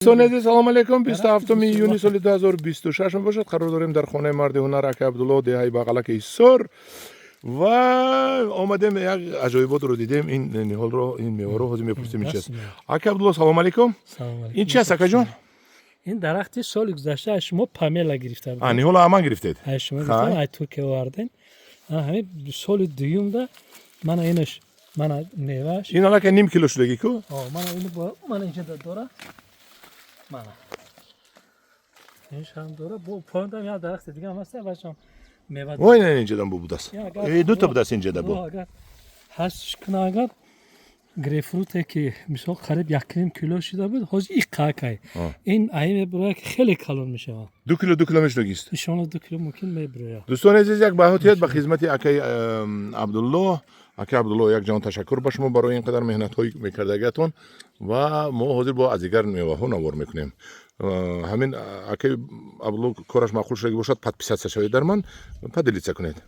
Дӯстони азиз, салом алейкум. 27 июни соли 2026 мебошад. Қарор дорем дар хонаи марди ҳунар, ака Абдулло, деҳаи Бағалаки Ҳисор, ва омадем, як аҷоиботро дидем. Ин ниҳолро, ин меваро ҳозир мепурсем, ин чи аст. Ака Абдулло, салом алейкум. Ин чи аст, акаҷон? Ин дарахти соли гузашта аз шумо помела гирифта будем. А, ниҳоло аман гирифтед? Аз шумо гирифтам, аз Туркия овардем. Ҳамин соли дуюмда мана инаш, мана мевааш. Ин аллакай ним кило шудагӣ ку? Мана ин, мана инҷа дора, мана иншам дора. Бо поёндам як дарахти дига ҳам аст, бачам мева. Вой, не, инҷадам бу будааст. Дута будааст инҷада бу. Агар ҳастш куна, агар грейпфруте, ки мисол қариб 1,5 кило шуда буд, ҳозир иқакай ин аи мебурояд, ки хеле калон мешавад. 2 кило, 2 кило мешудагист. Иншоалло, 2 кило мумкин мебурояд. Дӯстони азиз, як баҳотият ба хизмати акаи Абдулло. Акаи Абдулло, як ҷаҳон ташаккур ба шумо барои ин қадар меҳнатҳои мекардагиатон. Ва мо ҳозир бо аз дигар меваҳо навор мекунем. Ҳамин акаи Абдулло кораш маъқул шудаги бошад, подписаться шавед дар ман, поделиться кунед.